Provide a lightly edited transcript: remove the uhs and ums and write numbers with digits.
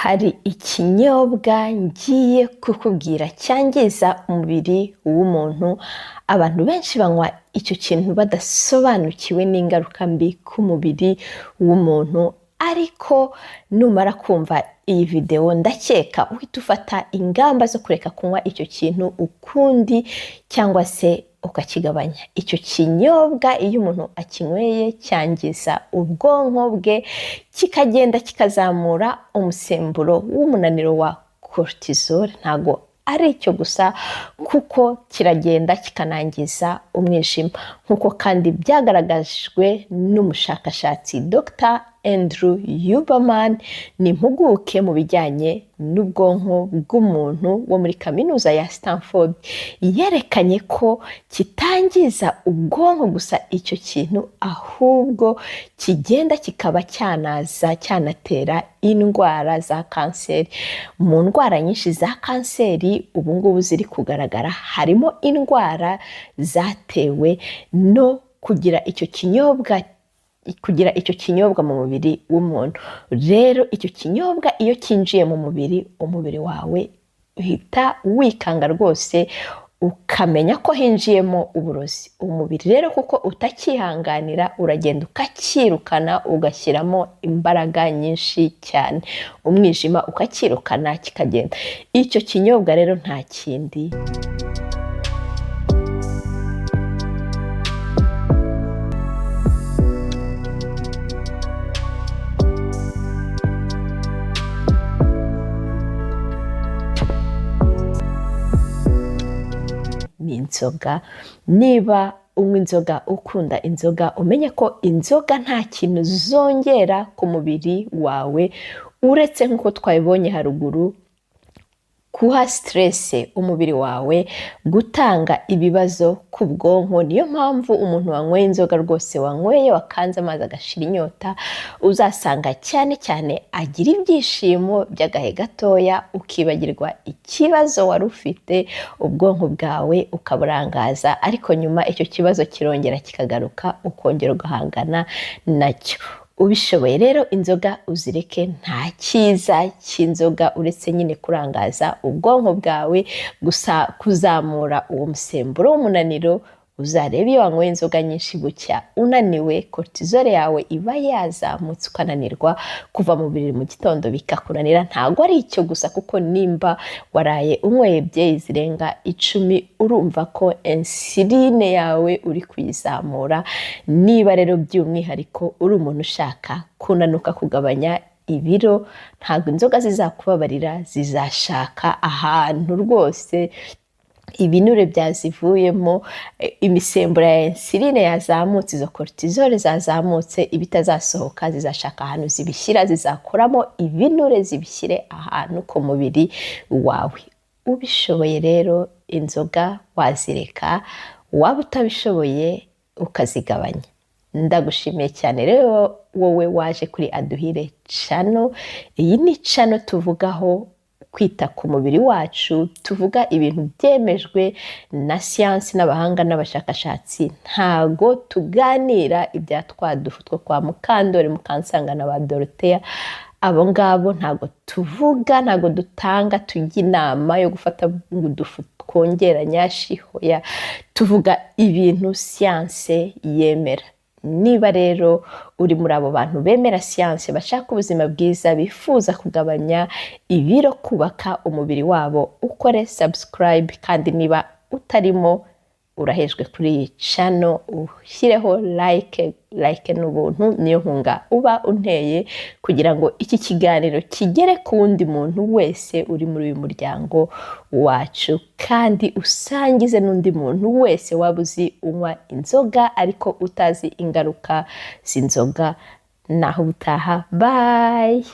Hari ikinyobwa ngiye kukubwira cyangiza umubiri w'umuntu. Abantu benshi banywa icyo kintu badasobanukiwe n'ingaruka mbi ku mubiri w'umuntu, ariko numara kumva iyi videwo ndakeka uhita ufata ingamba zo kureka kunywa icyo kintu ukundi cyangwa se ukakigabanya. Icyo kinyobwa iyo umuntu akinyweye cyangiza ubwonko bwe, kikagenda kikazamura umusemburo w'umunaniro wa cortisol. Ntago ari icyo gusa, kuko kiragenda kikanangiza umwijima, nk'uko kandi byagaragajwe n'umushakashatsi Dr Andrew Huberman, ni impuguke mu bijyanye n'ubwonko bw'umuntu wo muri kaminuza ya Stanford. Yerekanye ko kitangiza ubwonko gusa icyo kintu, ahubwo kigenda kikaba cyanaza cyanatera indwara za kanseri. Mu ndwara nyinshi za kanseri ubu ngubu ziri kugaragara, harimo indwara zatewe no kugira icyo kinyobwa mu mubiri w'umuntu. Rero icyo kinyobwa iyo cyinjiye mu mubiri, umubiri wawe uhita wikanga rwose, ukamenya ko hinjiyemo uburozi. Umubiri rero kuko utakihanganira, uragenda ukakirukana, ugashyiramo imbaraga nyinshi cyane, umwijima ukakirukana kikagenda. Icyo kinyobwa rero nta kindi, ni inzoga. Niba unywa inzoga, ukunda inzoga, umenye ko inzoga nta kintu zongera ku mubiri wawe, uretse nk'uko twabibonye haruguru, guha stress umubiri wawe, gutanga ibibazo ku bwonko. Niyo mpamvu umuntu wanyweye inzoga rwose, wanyweye, wakanze amazi agashira inyota, uzasanga cyane cyane agira ibyishimo by'agahe gatoya, ukibagirwa ikibazo wari ufite, ubwonko bwawe ukaburangaza, ariko nyuma icyo kibazo kirongera kikagaruka, ukongera ugahangana nacyo. Ubishoboye rero inzoga uzireke. Nta cyiza cy'inzoga uretse nyine kurangaza ubwonko bwawe gusa, kuzamura uwo musemburo w'umunaniro. Uzarebe iyo wanyweye inzoga nyinshi, bucya unaniwe, cortisol yawe iba yazamutse, ukananirwa kuva mu buriri mu gitondo bikakunanira. Ntabwo ari icyo gusa, kuko nimba waraye unyweye byeri zirenga 10, urumva ko insuline yawe uri kuyizamura. Niba rero by'umwihariko uri umuntu ushaka kunanuka, kugabanya ibiro, ntabwo inzoga zizakubabarira, zizashaka ahantu rwose ibinure byazivuyemo, imisemburo ya insuline yazamutse, izo cortisol zazamutse, ibitazasohoka zizashaka ahantu zibishyira, zizakoramo ibinure zibishyire ahantu ku mubiri wawe. Ubishoboye rero inzoga wazireka, waba utabishoboye ukazigabanya. Ndagushimiye cyane rero wowe waje kuri Aduhire Channel. Iyi ni channel tuvugaho kwita ku mubiri wacu, tuvuga ibintu byemejwe na siyansi n'abahanga n'abashakashatsi. Ntago tuganira ibya twa dufu two kwa Mukandori, Mukansanga na ba Doroteya, abo ngabo ntago tuvuga, ntago dutanga, tujya inama yo gufata udufu twongera nyashi. Hoya, tuvuga ibintu siyanse yemera. Niba rero uri muri abo bantu bemera siyanse, bashaka ubuzima bwiza, bifuza kugabanya ibiro, kubaka umubiri wabo, ukore subscribe. Kandi niba utarimo, urahejwe kuri iyi channel. Ushyireho like. Like ni ubuntu, niyo nkunga uba unteye kugira ngo iki kiganiro kigere ku wundi muntu wese uri muri uyu muryango wacu, kandi usangize n'undi muntu wese waba uzi unywa inzoga ariko utazi ingaruka z'inzoga. Naho ubutaha, bye.